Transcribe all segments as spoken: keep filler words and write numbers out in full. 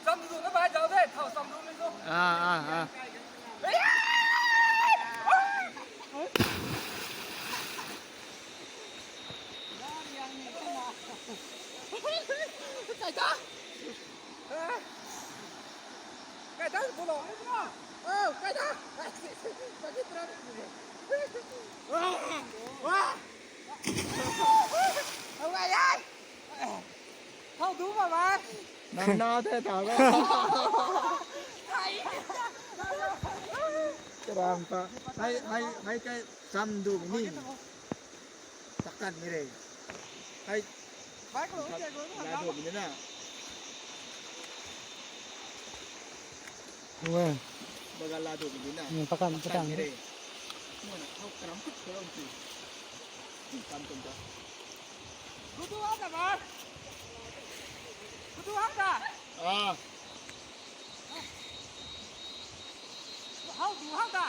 Cham du na bai zau de, thau cham du ni zo. Ah, ah, ah. Kai ta. Kai ta, pulo. Oh, kai ta. Wah, wah. Thau du ma ma. Nang na the thau ra. Karam ta. Hai, hai, hai kai cham du ni. Takan ni re. Hai. Bai ko, la du ni na. Wah. Baga la du ni na. Hmm, takan, takan ni re. Muna thau karam kut ko ti. Kam tum ta. Kutu hak ta, bai. Kutu hak ta. Ah. Hau tu hak ta.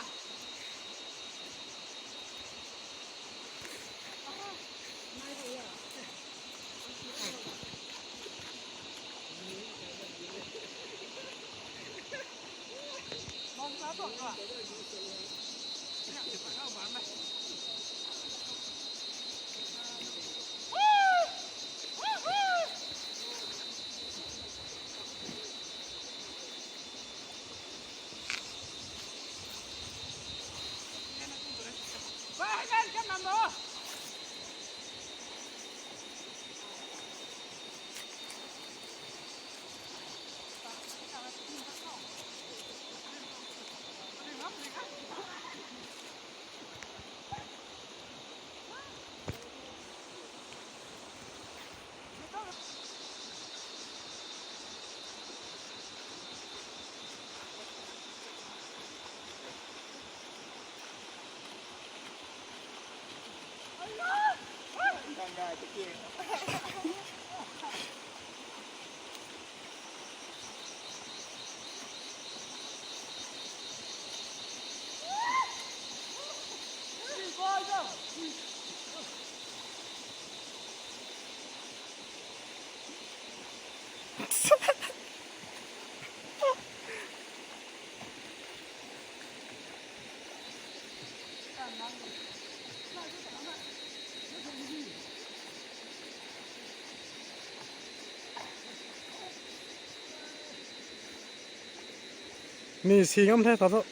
Ni si ngam the ta tho.